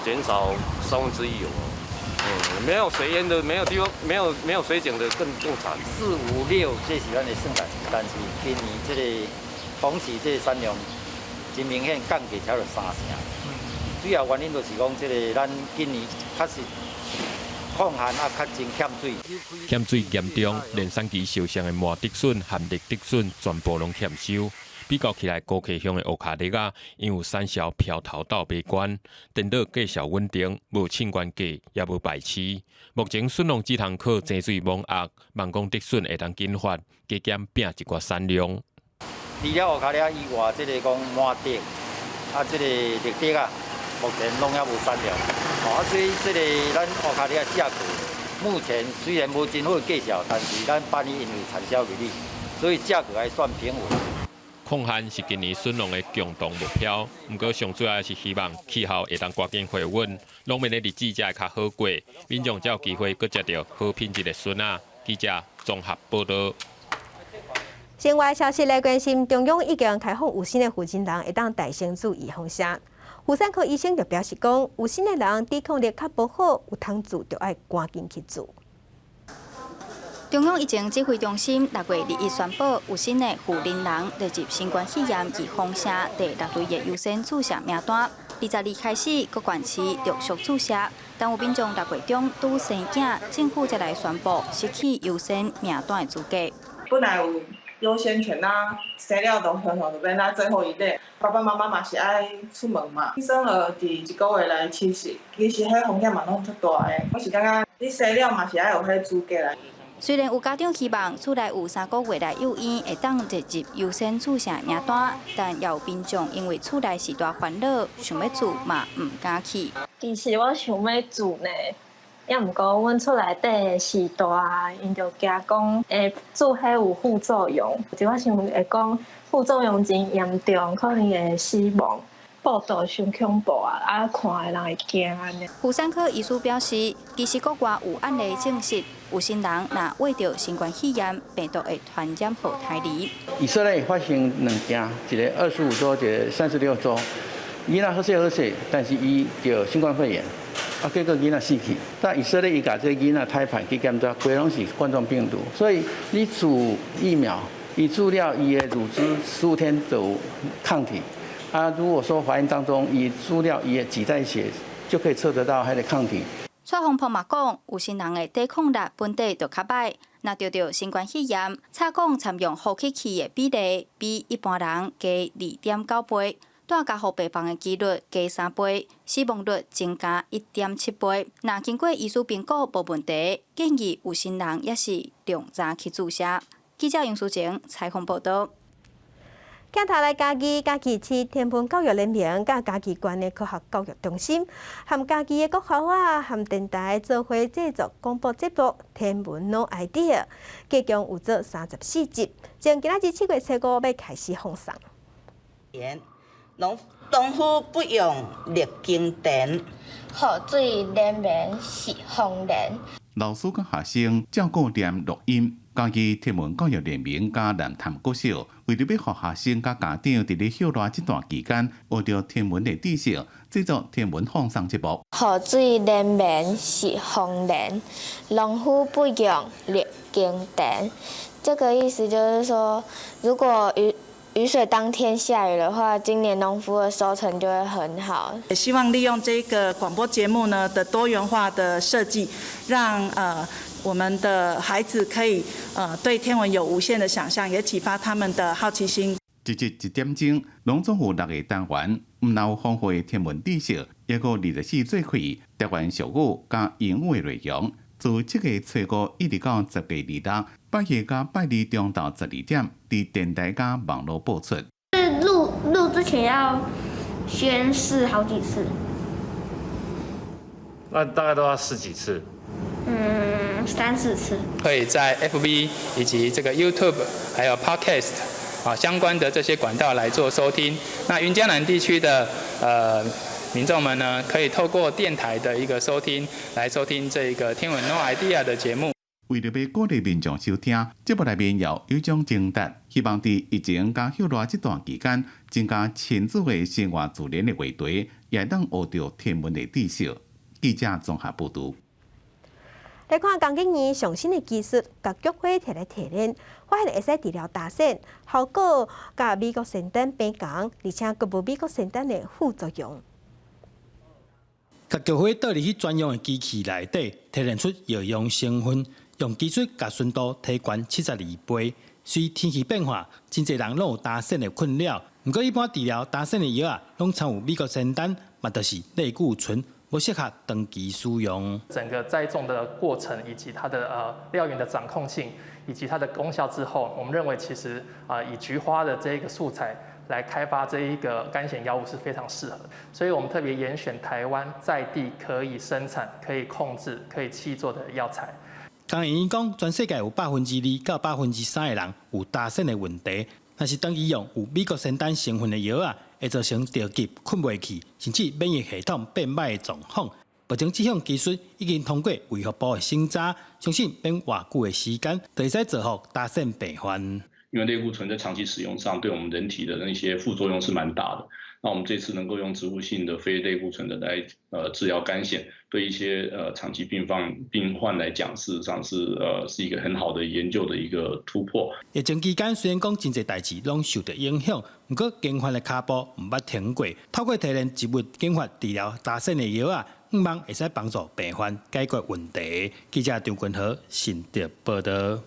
減少1/3有。沒有水淹的，沒有地方，沒有水井的更慘。四五六這是咱的算盤，但是今年這個同期這個產量真明顯降低超過三成。主要原因就是講，這個咱今年確實抗旱啊，較真欠水。欠水嚴重，連產期相像的麻竹筍和綠竹筍全部攏欠收。比較起來，高溪鄉的烏跤綠仔，因有產銷飄頭豆賣懸，顛倒價數穩定，無凊原價，也無排市。目前筍農只通靠井水猛壓，望講竹筍會當緊發，加減拼一寡產量。除了烏跤綠以外，這個講麻竹啊，這個綠竹啊，目前攏猶無產量。啊，所以這個咱烏跤綠仔價格，目前雖然無真好價數，但是咱半年因為產銷履歷，所以價格還算平穩。抗旱是今年筍農的共同目標，毋過上主要是希望氣候會當趕緊回穩，農民的日子才會較好過，民眾才有機會閣食著好品質的筍仔。記者綜合報道。新外消息來關心，中央已經開放有身的婦人會當代先注預防射。婦產科醫生就表示講，有身的人抵抗力較無好，有通注就愛趕緊去注。中央疫情指揮中心6月21宣布，有身的婦人列入新冠肺炎預防射第六類的優先注射名單。22開始，各縣市陸續注射，但有民眾6月中拄生囝，政府才來宣布失去優先名單的資格。本來有優先權啊，生了都常常就變咱最後一類。爸爸媽媽嘛是愛出門嘛，新生兒佇一個月內其實其實彼風險嘛攏足大的。我是感覺你生了嘛是愛有彼資格來。雖然有家長希望厝內有3個月內幼嬰會當列入優先注射名單，但也有民眾因為厝內是大煩惱，想欲注嘛毋敢去。其實我想欲注呢，也毋過阮厝內底序大，𪜶就驚講會注彼有副作用，就我想會講副作用真嚴重，可能會死亡。報道傷恐怖啊！啊，看的人會驚按呢。婦產科醫師表示，其實國外有案例證實，有身人若罹著新冠肺炎病毒會傳染予胎兒。以色列發生兩件，一个25周，一个36周，囡仔好勢好勢，但是伊著新冠肺炎，啊，結果囡仔死去。但以色列伊共這个囡仔胎盤去檢查，規攏是冠狀病毒，所以你注疫苗，伊注了伊的乳汁15天就有抗體。啊，如果說懷孕當中，伊注了伊的臍帶血，就可以測得到彼个抗體。蔡宏鵬嘛講，有身人的抵抗力本底就較䆀，若著著新冠肺炎，查講參用呼吸器的比例比一般人低2.9倍，蹛加護病房的幾率低3倍，死亡率增加1.7倍。若經過醫師評估無問題，建議有身人也是量早去注射。記者楊淑晴採訪報道。鏡頭來嘉義，嘉義市天文教育聯盟佮嘉義縣的科學教育中心，和嘉義的國校啊，和電台做伙製作廣播節目《天文 No idea》，計共有做34集，從今仔日7月初5欲開始放送。農農夫不用力耕田，雨水連綿是豐年。老師佮學生照顧念錄音，嘉義天文教育聯盟佮南潭國小，為著欲予學生佮家長佇咧歇熱這段期間，學著天文的知識，製作天文放送節目。雨水連綿是豐年，農夫不用力耕田。這個意思就是說，如果雨水當天下雨的話，今年農夫的收成就會很好。也希望利用這個廣播節目呢的多元化的設計，讓我們的孩子可以對天文有無限的想象，也啟發他們的好奇心。一日一點鐘，攏總有六個單元，毋但有豐富的天文知識，抑閣24做開台灣俗語佮英語的內容。自7月初五一直到10月26，拜一佮拜二中晝12點，佇電台佮網路播出。錄錄之前要先試好幾次。那大概都要試幾次？嗯，三四次。可以在 FB 以及這個 YouTube 還有 Podcast 啊相關的這些管道來做收聽。那雲嘉南地區的民眾們呢，可以透過電台的一個收聽，來收聽這個天文 No Idea 的節目。為著欲鼓勵民眾收聽，節目內面有有獎徵答，希望佇疫情佮歇熱這段期間，增加親子的生活自然的話題，也會當學著天文的知識。記者綜合報導。來看江景院上新的技術，共菊花提來提煉，發現會使治療大癬，效果佮美國仙丹平仝，而且閣無美國仙丹的副作用。共菊花倒入去專用的機器內底，提煉出藥用成分，用技術共純度提懸72倍。隨天氣變化，真濟人攏有焦癬的困擾。毋過一般治療焦癬的藥仔，攏摻有美國仙丹，嘛就是類固醇，無適合長期使用。整個栽種的過程以及它的料源的掌控性，以及它的功效之後，我們認為其實啊以菊花的這一個素材來開發這一個乾癬藥物是非常適合。所以我們特別嚴選台灣在地可以生產、可以控制、可以契作的藥材。江醫講，全世界有2%到3%的人有焦癬的問題，若是長期用有美國仙丹成分的藥仔，會造成著急、睏袂去，甚至免疫系統變䆀的狀況。目前這項技術已經通過衛福部的審查，相信免偌久的時間，就會使造福焦癬病患。因為類固醇在長期使用上，對我們人體的那些副作用是蠻大的。那我們這次能夠用植物性的非類固醇的來治療乾癬，對一些長期病患來講，事實上是一個很好的研究的一個突破。疫情期間雖然講真濟代誌攏受著影響，毋過研發的跤步毋捌停過。透過提煉植物研發治療焦癬的藥仔，向望會使幫助病患解決問題。記者張君和新竹報導。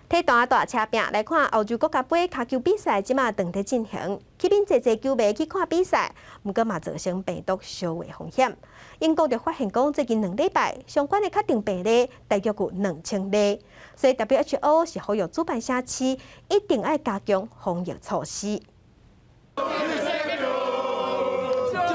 體壇大車拼來看歐洲國家盃跤球比賽，這馬正佇進行，吸引濟濟球迷去看比賽，毋過嘛造成病毒相傳風險。英國就發現講，最近2禮拜相關的確診病例大約有2000例，所以 WHO 是呼籲主辦城市一定愛加強防疫措施。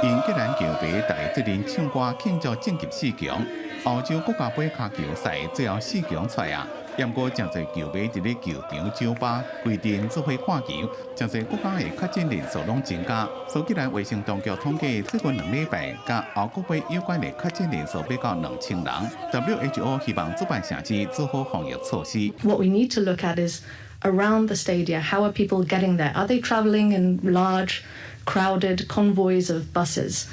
英格蘭球迷大家做陣唱歌慶祝晉級四強，歐洲國家盃跤球賽最後四強出來啊！毋過誠濟球迷佇咧球場、酒吧規陣做伙看球，誠濟國家的確診人數攏增加。蘇格蘭衛生當局統計，最近2禮拜佮歐國盃有關的確診人數欲到2000人。WHO 希望主辦城市做好防疫措施。 What we need to look at is around the stadia. How are people getting there? Are they traveling in large, crowded convoys of buses?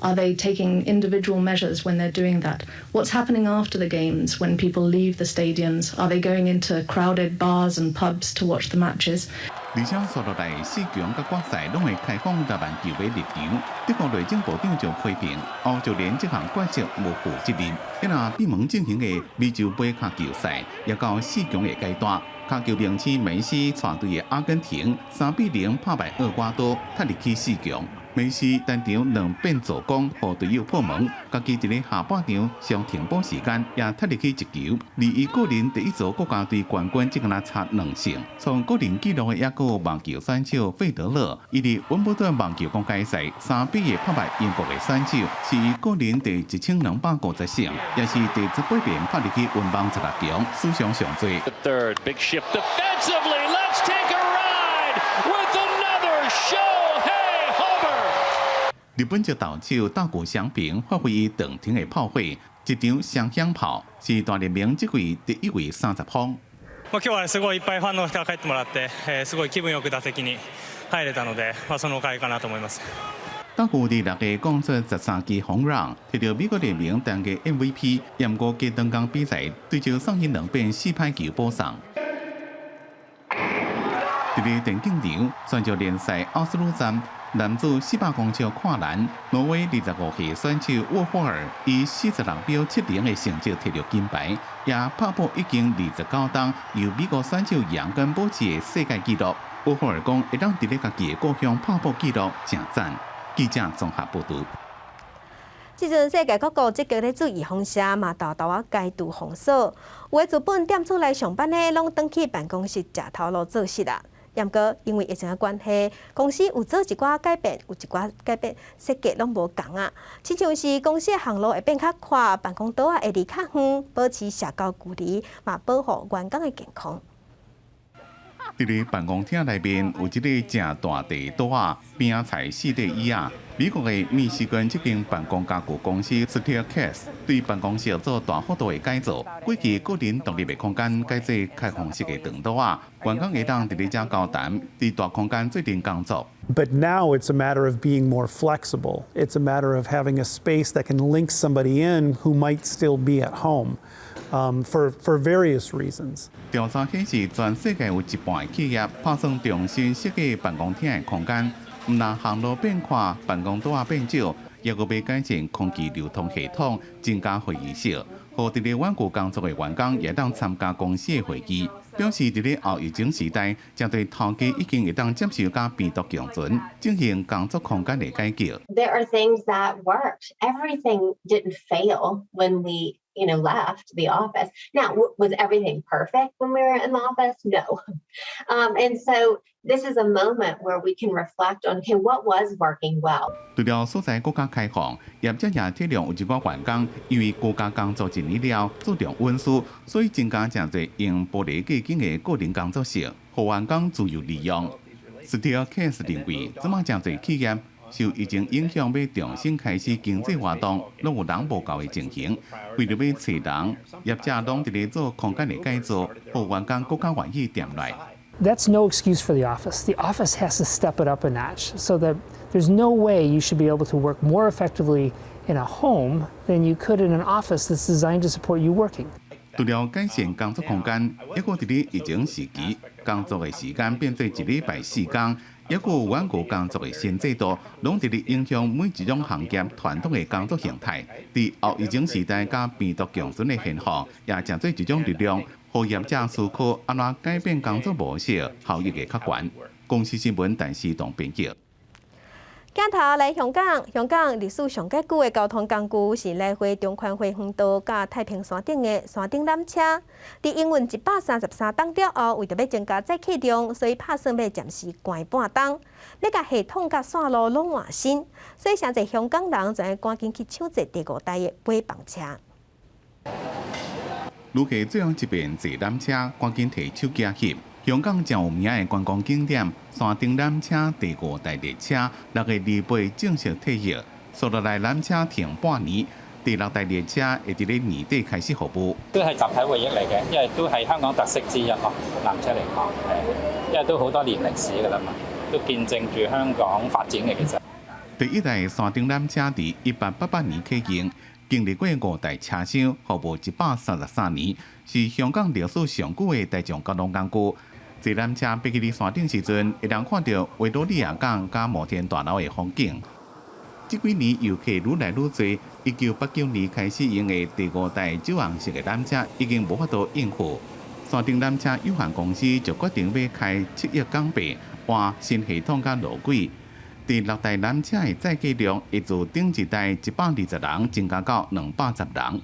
Are they taking individual measures when they're doing that? What's happening after the games when people leave the stadiums? Are they going into crowded bars and pubs to watch the matches? 而且紲落來四強佮決賽攏會開放6萬球迷入場。德國內政部長就批評歐足聯這項決策無負責任。若閉門進行的美洲盃跤球賽也到四強的階段，跤球明星梅西帶隊的阿根廷3比0拍敗厄瓜多，踢入去四強。梅西單場兩變助攻，予隊友破門，家己佇咧下半場上停補時間也踢入去一球，離伊個人第一座國家隊冠軍只敢若差兩勝。創個人紀錄的抑閣有網球選手費德勒，伊佇溫布頓網球公開賽3比1拍敗英國的選手，是伊個人第1250勝，也是第18遍拍入去溫網16強，史上上濟。 Third big shift defensively. Let's take a ride with another Shohei homer. 日本籍投手大谷翔平發揮伊長程的炮火，一場雙響炮是大聯盟這季第一位30轟。まあ今日はすごいいっぱいファンの人が帰ってもらって、すごい気分よく打席に入れたので、まあそのおかげかなと思います。大谷佇6月攻出13支ホームラン，摕著美國聯盟單季 MVP。毋過過兩工比賽對手送伊兩變四歹球保送。佇咧電競場全球聯賽奧斯陸站，男子400公尺跨欄，挪威25歲選手沃霍爾以46秒70的成績摕著金牌，也拍破已經29冬由美國選手楊根保持的世界紀錄。沃霍爾講，會當佇咧家己的故鄉拍破紀錄，誠讚。記者綜合報導。這陣世界各國積極咧做預防射，嘛沓沓仔解除封鎖。有的資本踮厝內上班的，攏轉去辦公室食頭路做事啦。毋過因為疫情的關係，公司有做一寡改變，有一寡改變設計攏無仝啊。親像是公司的行路會變較闊，辦公桌仔會離較遠，保持社交距離，嘛保護員工的健康。佇咧辦公廳內面有一个誠大地桌仔，邊仔踩四塊椅仔。美國的密西根這間辦公家具公司 Steelcase 對辦公室做大幅度的改造，過去個人獨立的空間改做開放式的長桌仔，員工會當佇咧遮交談，佇大空間做陣工作。 But now it's a matter of being more flexible. It's a matter of having a space that can link somebody in who might still be at home for various reasons. 調查顯示，全世界有一半的企業拍算重新設計辦公廳的空間，毋但行路變寬，辦公桌仔變少，抑閣欲改進空氣流通系統，增加會議室，予佇咧遠距工作的員工也當參加公司的會議。表示佇咧後疫情時代，誠濟頭家已經會當接受佮病毒共存，進行工作空間的改革。 There are things that worked. Everything didn't fail when we left the office. Now, was everything perfect when we were in the office? No. And so this is a moment where we can reflect on, okay, what was working well? 除了所在閣較開放，業者也體諒有一寡員工，因為居家工作一年了，注重隱私，所以增加誠濟用玻璃隔間的個人工作室，予員工自由利用。Steelcase 認為，這馬誠濟企業受疫情影響，欲重新開始經濟活動，攏有人無夠的情形。為著欲揣人，業者攏佇咧做空間的改造，予員工閣較願意踮來。 That's no excuse for the office. The office has to step it up a notch so that there's no way you should be able to work more effectively in a home than you could in an office that's designed to support you working. 除了改善工作空間，抑閣佇咧疫情時期，工作的時間變做一禮拜4工，抑閣有遠距工作的新制度，攏佇咧影響每一種行業傳統的工作形態。佇後疫情時代佮病毒共存的現況，也成做一種力量，予業者思考按怎改變工作模式，效益會較懸。公視新聞陳思棟編輯。鏡頭來香港，香港歷史上較久的交通工具是來回中環花園道佮太平山頂的山頂纜車。佇營運133冬了後，為著欲增加載客量，所以拍算欲暫時關半冬，欲共系統佮線路攏換新。所以，誠濟香港人就愛趕緊去搶坐第五代的尾班車。旅客最後一遍坐纜車，趕緊提手機翕。香港誠有名的觀光景點山頂纜車第五代列車，6月28正式退役，紲落來纜車停半年，第六代列車會佇咧年底開始服務。都係集體回憶嚟嘅，因為都係香港特色之一咯。纜車嚟講，係因為都好多年歷史㗎啦嘛，都見證住香港發展嘅其實。第一代山頂纜車佇1888年啟用，經歷過五代車廂，服務133年，是香港歷史上久的大眾交通工具。坐纜車爬去佇山頂時陣，會當看著維多利亞港佮摩天大樓的風景。這幾年遊客愈來愈濟，1989年開始用的第五代酒紅色的纜車已經無法度應付。山頂纜車有限公司就決定欲開7億港幣換新系統佮路軌。第六代纜車的載客量會自頂一代120人增加到210人。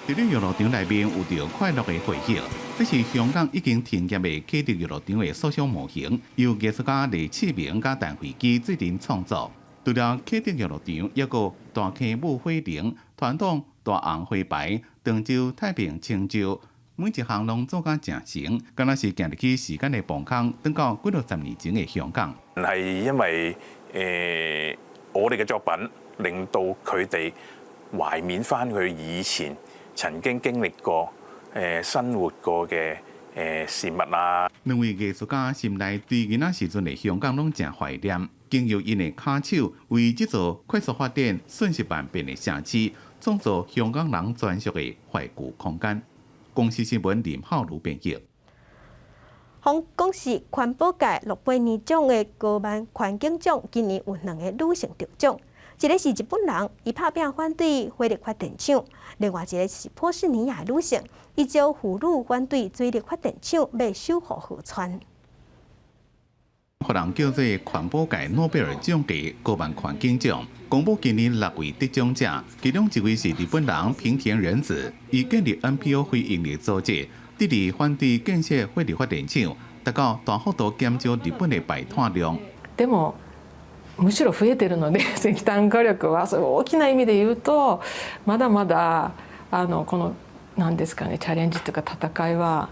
佇咧遊樂場內面有著快樂的回憶，這是香港已經停業的啟德遊樂場的塑像模型，由藝術家黎啟明佮陳飛機做陣創作。除了啟德遊樂場，抑閣大坑舞火龍、傳統大紅花牌、長洲太平清醮，每一項攏做甲誠成，敢若是行入去時間的磅空，轉到幾若十年前的香港。係因為我哋嘅作品令到佢哋懷緬翻佢以前曾經經歷過、生活過嘅事物啊。兩位藝術家心內對囡仔時陣的香港攏誠懷念，經由𪜶的跤手為這座快速發展、瞬息萬變的城市，創造香港人專屬的懷舊空間。公視新聞林浩如編譯。香港是環保界諾貝爾獎的高曼環境獎，今年有兩個女性得獎，一个是日本人，伊拍拚反對火力發電廠；另外一个是波斯尼亞的女性，伊招婦女反對水力發電廠，欲守護河川。予人叫做環保界諾貝爾獎的高曼環境獎，公布今年六位得獎者，其中一位是日本人平田仁子，伊建立 NPO 非營利組織，致力反對建設火力發電廠，達到大幅度減少日本的排碳量。でもむしろ増えてるので石炭火力はそういう大きな意味で言うとまだまだこの何ですかねチャレンジというか戦いは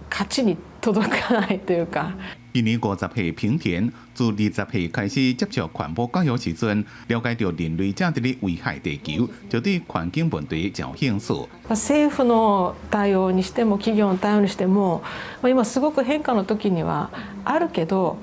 勝ちに届かないというか。今年50歲平田，自20歲開始接觸環保教育時陣，了解著人類正佇咧危害地球，就對環境問題真有興趣。政府の対応にしても企業の対応にしても今すごく変化の時にはあるけど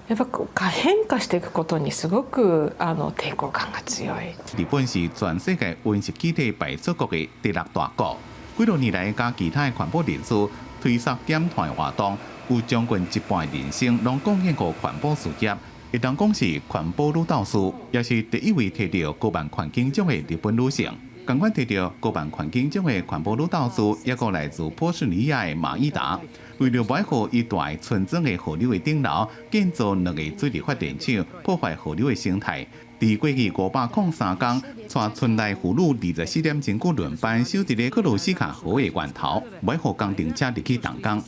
やっぱ変化していくことにすごく抵抗感が強い。日本是全世界溫室氣體排出國的第六大國，幾多年來，佮其他的環保人士推捒減碳活動，有將近一半人生攏貢獻予環保事業。會當講是環保女鬥士，也是第一位提著高曼環境獎的日本女性。仝款提著高曼環境獎的環保女鬥士，抑閣來自波斯尼亞的馬伊達，為著欲予伊蹛的村莊的河流的頂流建造兩個水力發電廠，破壞河流的生態。佇過去503工，帶村內婦女24點鐘久輪班守佇咧克魯斯卡河的源頭，欲予工程車入去動工。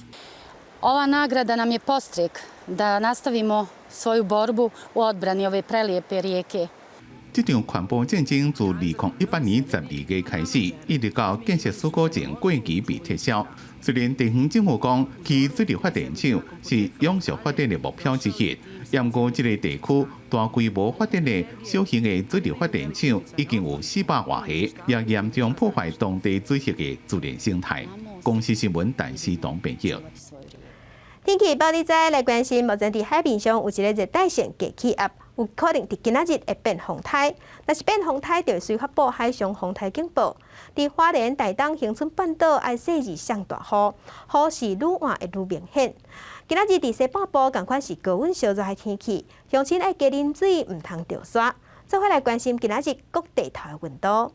Ova nagrada nam je podstrek da nastavimo svoju borbu u odbrani ove prelijepe rijeke. 這場環保戰爭自2018年12月開始，一直到建設許可證過期被撤銷。雖然地方政府講，起水力發電廠是永續發展的目標之一，毋過這个地區大規模發展的小型的水力發電廠已經有400外個，也嚴重破壞當地水域的自然生態。公視新聞陳思彤編譯。天氣報你知來關心，目前佇海面上有一个熱帶性低氣壓，有可能佇今仔日會變風颱。若是變風颱，就會隨發布海上風颱警報。佇花蓮、台東、恆春半島愛細膩上大雨，雨勢愈晚會愈明顯。今仔日佇西半部仝款是高溫燒熱的天氣，鄉親愛加啉水，毋通著沙。做伙來關心今仔日各地頭的溫度。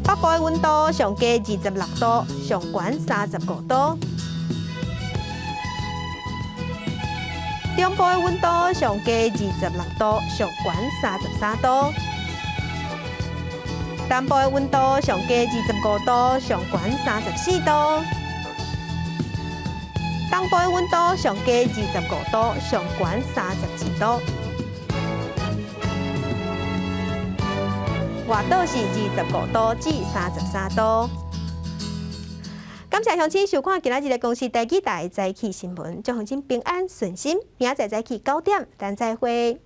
北部的溫度上低26度，上懸35度。中部的溫度上低26度，上懸33度。南部的溫度上低25度，上懸34度。東部的溫度上低25度，上懸32度。外島是25度至33度。感謝鄉親收看今仔日的公視台語台早起新聞，祝鄉親平安順心。明仔載早起9點，咱再會。